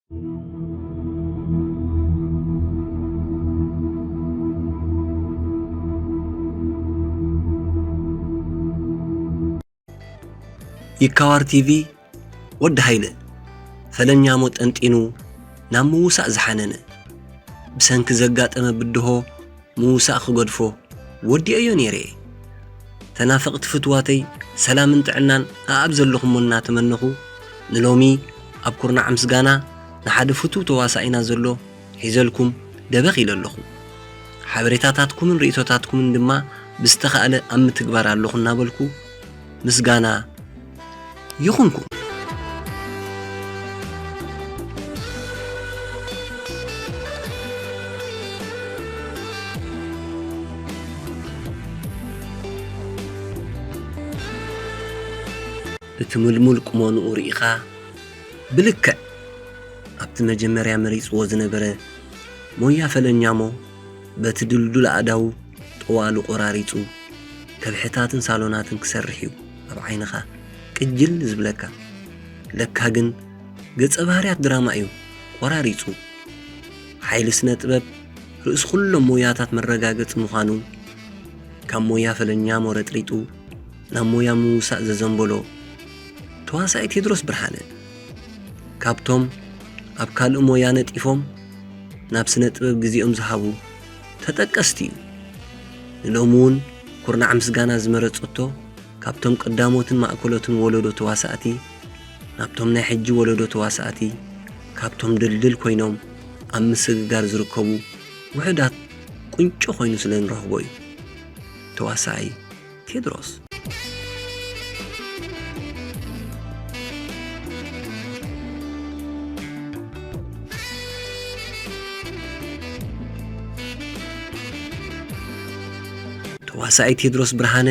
ይካዋር ቲቪ። ወዲ ሃይለ፣ ፈለኛሞ ጠንጢኑ ናብ ምውሳእ ዝሓነነ፣ ብሰንኪ ዘጋጠመ ብድሆ ምውሳእ ክገድፎ ወዲኦዮ ነይረ እየ። ተናፈቕቲ ፍትዋተይ፣ ሰላምን ጥዕናን ኣኣብ ዘለኹሞ እናተመነኹ፣ ንሎሚ ኣብ ኩርናዕ ምስጋና ንሓደ ፍቱው ተዋሳኢና ዘሎ ሒዘልኩም ደበኽ ኢለ ኣለኹ። ሓበሬታታትኩምን ርእይቶታትኩምን ድማ ብዝተኻእለ ኣብ ምትግባር ኣለኹ እናበልኩ፣ ምስጋና ይኹንኩም። እቲ ምልሙል ቁመንኡ ርኢኻ፣ ብልክዕ ኣብቲ መጀመርያ መሪጽዎ ዝነበረ ሞያ ፈለኛሞ፣ በቲ ድልዱል ኣእዳዉ ጠዋሉ ቆራሪጹ፣ ከብሕታትን ሳሎናትን ክሰርሕ እዩ ኣብ ዓይንኻ ቅጅል ዝብለካ። ለካ ግን ገጸ ባህርያት ድራማ እዩ ቆራሪጹ። ሓይሊ ስነ ጥበብ ርእሲ ኩሎም ሞያታት መረጋገጺ ምዃኑ፣ ካብ ሞያ ፈለኛሞ ረጥሪጡ ናብ ሞያ ምውሳእ ዘዘንበሎ ተዋሳኢ ቴድሮስ ብርሃነ፣ ካብቶም ኣብ ካልእ ሞያ ነጢፎም ናብ ስነ ጥበብ ግዜኦም ዝሃቡ ተጠቀስቲ እዩ። ንሎሚ እውን ኩርናዕ ምስጋና ዝመረጸቶ፣ ካብቶም ቀዳሞትን ማእከሎትን ወለዶ ተዋሳእቲ ናብቶም ናይ ሕጂ ወለዶ ተዋሳእቲ፣ ካብቶም ድልድል ኮይኖም ኣብ ምስግጋር ዝርከቡ ውሑዳት ቁንጮ ኮይኑ ስለ ንረኽቦ እዩ። ተዋሳኣይ ቴድሮስ። ተዋሳኣይ ቴድሮስ ብርሃነ፣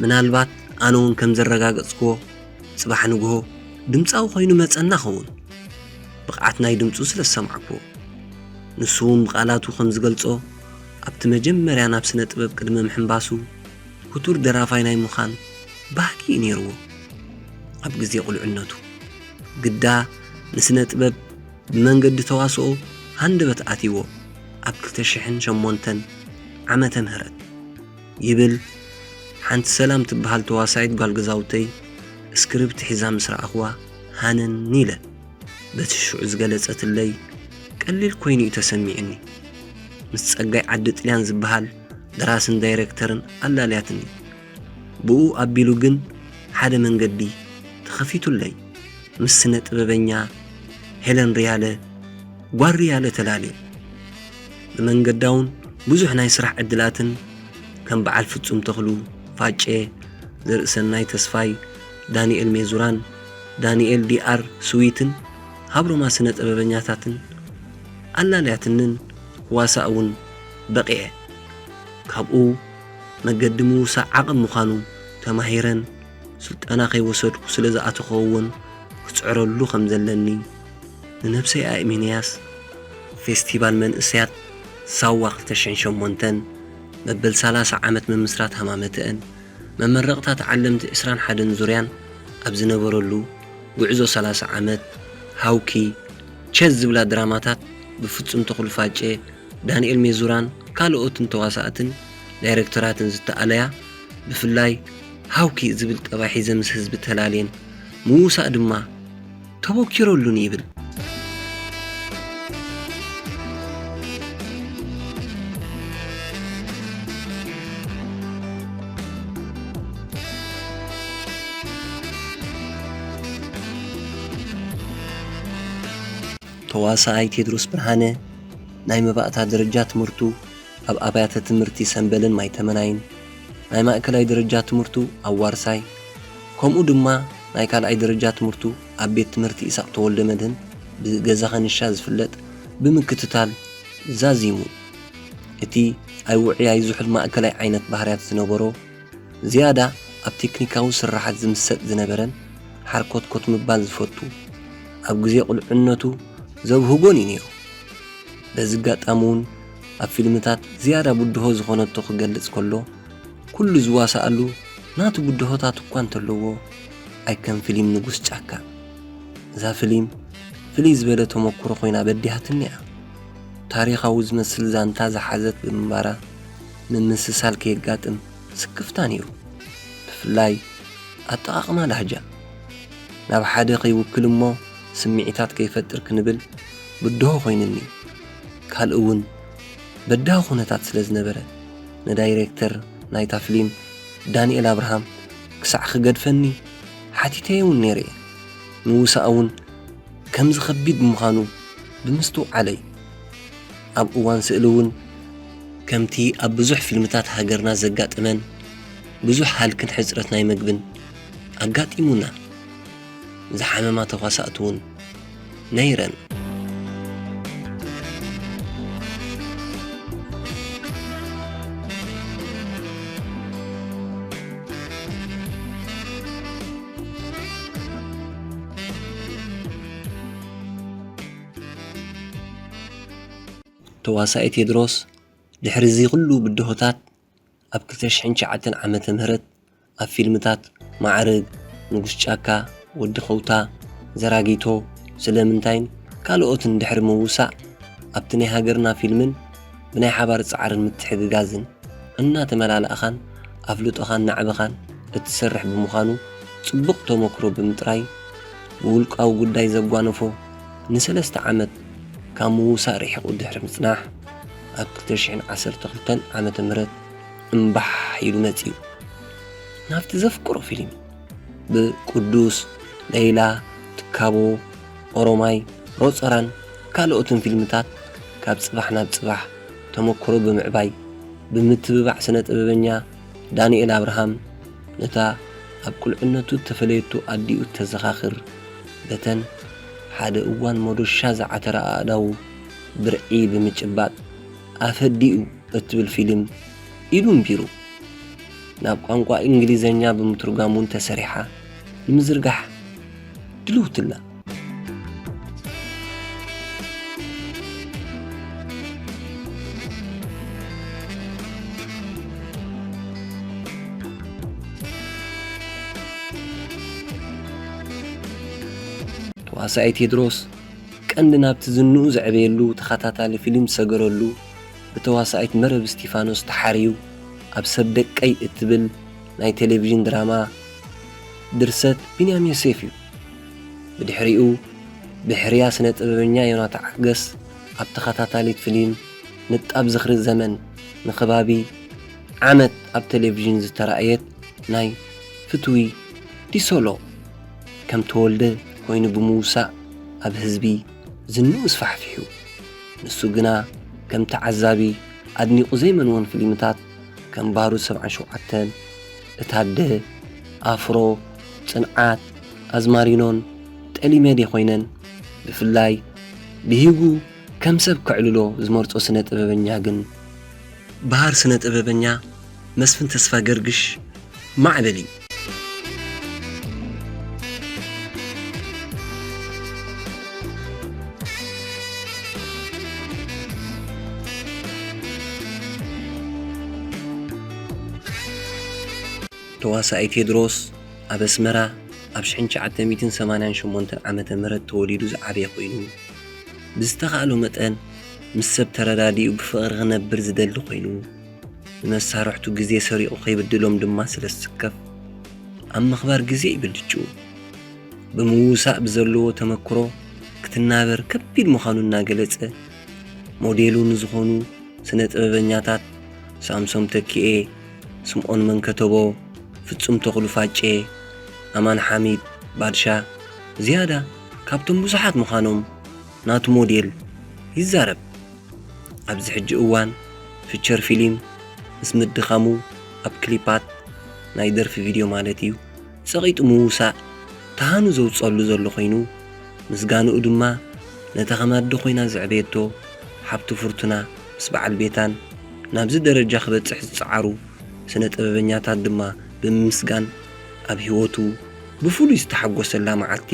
ምናልባት ኣነ እውን ከም ዘረጋገጽክዎ፣ ጽባሕ ንግሆ ድምጻዊ ኮይኑ መጸና ኸውን። ብቕዓት ናይ ድምጹ ስለ ዝሰማዕክዎ። ንሱ እውን ብቓላቱ ከም ዝገልጾ፣ ኣብቲ መጀመርያ ናብ ስነ ጥበብ ቅድሚ ምሕንባሱ፣ ክቱር ደራፋይ ናይ ምዃን ባህጊ እዩ ነይርዎ። ኣብ ግዜ ቁልዕነቱ፣ ግዳ ንስነ ጥበብ ብመንገዲ ተዋስኦ ሃንደበት ኣትይዎ፣ ኣብ ክልተ ሽሕን ሸሞንተን ዓመተ ምህረት ይብል። ሓንቲ ሰላም ትበሃል ተዋሳኢት ጓል ገዛውተይ ስክሪፕት ሒዛ ምስ ረኣኽዋ ሃነን ኢለ። በቲ ሽዑ ዝገለጸትለይ ቀሊል ኮይኑ እዩ ተሰሚዑኒ። ምስ ጸጋይ ዓዲ ጥልያን ዝበሃል ደራስን ዳይሬክተርን ኣላልያትኒ። ብኡ ኣቢሉ ግን ሓደ መንገዲ ተኸፊቱለይ። ምስ ስነ ጥበበኛ ሄለን ሪያለ፣ ጓል ሪያለ ተላልየ። ብመንገዳ እውን ብዙሕ ናይ ስራሕ ዕድላትን ከም በዓል ፍጹም ተኽሉ ፋጨ፣ ዘርእሰናይ ተስፋይ፣ ዳንኤል ሜዙራን ዳንኤል ዲኣር ስዊትን ሃብሮማ ስነ ጥበበኛታትን ኣላልያትንን ክዋሳእ እውን በቒዐ። ካብኡ መገዲ ምውሳእ ዓቕብ ምዃኑ ተማሂረን ስልጠና ከይወሰድኩ ስለ ዝኣተኽዎ እውን ክጽዕረሉ ከም ዘለኒ ንነብሰይ ኣእሚነያስ፣ ፌስቲቫል መንእሰያት ሳዋ ክልተ ሽሕን ሸሞንተን መበል ሰላሳ ዓመት ምምስራት ሃማመተአን፣ መመረቕታ ተዓለምቲ ዕስራን ሓደን ዙርያን ኣብ ዝነበረሉ፣ ጉዕዞ ሰላሳ ዓመት፣ ሃውኪ፣ ቸዝ ዝብላ ድራማታት ብፍጹም ተኽሉ ፋጨ፣ ዳንኤል ሜዙራን ካልኦትን ተዋሳእትን ዳይሬክተራትን ዝተኣለያ፣ ብፍላይ ሃውኪ ዝብል ጠባይ ሒዘ ምስ ህዝቢ ተላልየን ምውሳእ ድማ ተበኪረሉን ይብል። ተዋሳኣይ ቴድሮስ ብርሃነ ናይ መባእታ ደረጃ ትምህርቱ ኣብ ኣብያተ ትምህርቲ ሰምበልን ማይተመናይን፣ ናይ ማእከላይ ደረጃ ትምህርቱ ኣብ ዋርሳይ፣ ከምኡ ድማ ናይ ካልኣይ ደረጃ ትምህርቱ ኣብ ቤት ትምህርቲ ኢሳቕ ተወልደ መድህን ብገዛ ከንሻ ዝፍለጥ ብምክትታል ዛዚሙ። እቲ ኣይውዑይ ኣይዝሑል ማእከላይ ዓይነት ባህርያት ዝነበሮ፣ ዝያዳ ኣብ ቴክኒካዊ ስርሓት ዝምሰጥ ዝነበረን ሓርኮትኮት ምባል ዝፈቱ፣ ኣብ ግዜ ቁልዕነቱ ዘብህጎን እዩ ነይሩ። በዚ ኣጋጣሚ እውን ኣብ ፊልምታት ዝያዳ ብድሆ ዝኾነቶ ክገልጽ ከሎ፣ ኩሉ ዝዋሳኣሉ ናቱ ብድሆታት እኳ እንተለዎ፣ ኣይከም ፊልም ንጉስ ጫካ። እዛ ፊልም ፍልይ ዝበለ ተመክሮ ኮይና በዲሃትኒ እያ። ታሪኻዊ ዝመስል ዛንታ ዝሓዘት ብምንባራ፣ ምምስሳል ከየጋጥም ስክፍታ ነይሩ። ብፍላይ ኣጠቓቕማ ላህጃ፣ ናብ ሓደ ከይውክል እሞ ስምዒታት ከይፈጥር ክንብል ብድሆ ኮይኑኒ። ካልእ እውን በዳሂ ኩነታት ስለ ዝነበረ፣ ንዳይሬክተር ናይታ ፍሊም ዳንኤል ኣብርሃም ክሳዕ ክገድፈኒ ሓቲተዮ እውን ነይረ እየ። ምውሳእ እውን ከምዚ ከቢድ ምዃኑ ብምስትውዓለይ፣ ኣብ እዋን ስእሊ እውን ከምቲ ኣብ ብዙሕ ፊልምታት ሃገርና ዘጋጥመን ብዙሕ ሃልክን ሕጽረት ናይ መግብን ኣጋጢሙና። ዝሓመማ ተዋሳእቲ እውን ነይረን። ተዋሳኢ ቴድሮስ ድሕሪ እዚ ኩሉ ብድሆታት ኣብ ክልተ ሽሕን ትሽዓተን ዓመተ ምህረት ኣብ ፊልምታት ማዕርግ፣ ንጉስ ጫካ፣ ወዲ ኸውታ፣ ዘራጊቶ፣ ስለምንታይን ካልኦትን ድሕሪ ምውሳእ ኣብቲ ናይ ሃገርና ፊልምን ብናይ ሓባር ጻዕርን ምትሕግጋዝን እናተመላላእኻን ኣፍልጦኻ እናዕበኻን እትሰርሕ ብምዃኑ ጽቡቕ ተመክሮ ብምጥራይ ብውልቃዊ ጉዳይ ዘጓነፎ ንሰለስተ ዓመት ካብ ምውሳእ ርሒቑ ድሕሪ ምጽናሕ ኣብ ክልተ ሽሕን ዓሰርተ ክልተን ዓመተ ምህረት እምባሕ ኢሉ መጺኡ። ናብቲ ዘፍቅሮ ፊልም ብቅዱስ፣ ለይላ፣ ትካቦ፣ ኦሮማይ፣ ሮጸራን ካልኦትን ፊልምታት ካብ ጽባሕ ናብ ጽባሕ ተመክሮ ብምዕባይ ብምትብባዕ ስነ ጥበበኛ ዳንኤል ኣብርሃም ነታ ኣብ ቁልዕነቱ እተፈለየቶ ኣዲኡ እተዘኻኽር፣ በተን ሓደ እዋን መዶሻ ዝዓተራ ኣእዳዉ ብርዒ ብምጭባጥ ኣፈዲኡ እትብል ፊልም ኢዱ ኣንቢሩ ናብ ቋንቋ እንግሊዘኛ ብምትርጓም እውን ተሰሪሓ ንምዝርጋሕ ድልውትላ። ተዋሳኢ ቴድሮስ ቀንዲ ናብቲ ዝንኡ ዘዕበየሉ ተኸታታሊ ፊልም ዝሰገረሉ ብተዋሳኢት መረብ እስቲፋኖስ ተሓርዩ ኣብ ሰብ ደቀይ እትብል ናይ ቴሌቪዥን ድራማ ድርሰት ቢንያም ዮሴፍ እዩ። ብድሕሪኡ ብሕርያ ስነ ጥበበኛ ዮናታ ዓገስ ኣብ ተኸታታሊት ፍሊም ንጣብ ዝኽሪ ዘመን ንኸባቢ ዓመት ኣብ ቴሌቪዥን ዝተራእየት ናይ ፍትዊ ዲሶሎ ከም ተወልደ ኮይኑ ብምውሳእ ኣብ ህዝቢ ዝንኡ ስፋሕፊሑ። ንሱ ግና ከም ተዓዛቢ ኣድኒቑ ዘይመንወን ፍሊምታት ከም ባሩድ ሰብዓን ሸውዓተን፣ እታ ኣደ፣ ኣፍሮ፣ ጽንዓት፣ ኣዝማሪኖን ጠሊመ ድየ ኮይነን። ብፍላይ ብሂጉ ከም ሰብ ከዕልሎ ዝመርጾ ስነ ጥበበኛ ግን በሃር ስነ ጥበበኛ መስፍን ተስፋ ገርግሽ ማዕበል እዩ። ተዋሳኢ ቴድሮስ ኣብ ኣስመራ ኣብ ሽሕን ትሽዓተ ሚእትን ሰማንያን ሸሞንተን ዓመተ ምህረት ተወሊዱ ዝዓበየ ኮይኑ፣ ብዝተኻእሎ መጠን ምስ ሰብ ተረዳዲኡ ብፍቕሪ ክነብር ዝደሊ ኮይኑ፣ ንመሳርሕቱ ግዜ ሰሪቑ ከይብድሎም ድማ ስለ ዝስከፍ፣ ኣብ ምኽባር ግዜ እዩ ብልጭኡ። ብምውሳእ ብዘለዎ ተመክሮ ክትናበር ከቢድ ምዃኑ እናገለጸ፣ ሞዴሉ ንዝኾኑ ስነ ጥበበኛታት ሳምሶም ተኪኤ፣ ስምኦን መንከተቦ፣ ፍጹም ተኽሉ ፋጬ፣ ኣማን ሓሚድ፣ ባድሻ፣ ዝያዳ ካብቶም ብዙሓት ምዃኖም ናቱ ሞዴል ይዛረብ። ኣብዚ ሕጂ እዋን ፊቸር ፊልም ምስ ምድኻሙ ኣብ ክሊፓት ናይ ደርፊ ቪድዮ ማለት እዩ ጸቒጡ ምውሳእ ተሃኑ ዘውጸሉ ዘሎ ኮይኑ፣ ምስጋንኡ ድማ ነታ ከም ኣደ ኮይና ዘዕበየቶ ሓብቱ ፍርቱና ምስ በዓል ቤታን ናብዚ ደረጃ ክበጽሕ ዝጸዓሩ ስነ ጥበበኛታት ድማ ብምምስጋን ኣብ ህይወቱ ብፍሉይ ዝተሓጎሰላ መዓልቲ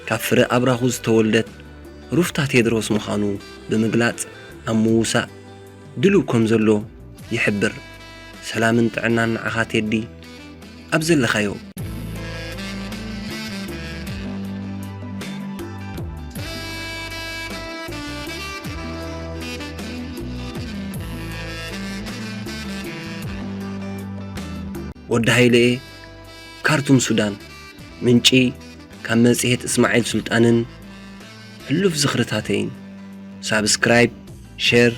ካብ ፍረ ኣብራኹ ዝተወልደት ሩፍታ ቴድሮስ ምዃኑ ብምግላጽ ኣብ ምውሳእ ድሉው ከም ዘሎ ይሕብር። ሰላምን ጥዕናን ንዓኻ ቴዲ ኣብ ዘለኻዮ። ወዲ ሃይለኤ፣ ካርቱም ሱዳን። ምንጪ ካብ መጽሔት እስማዒል ሱልጣንን ሕሉፍ ዝኽርታተይን። ሳብስክራይብ፣ ሼር፣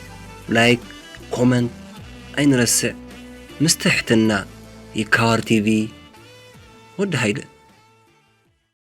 ላይክ፣ ኮመንት ኣይንረስዕ። ምስ ትሕትና። ይካዋር ቲቪ። ወዲ ሃይለ።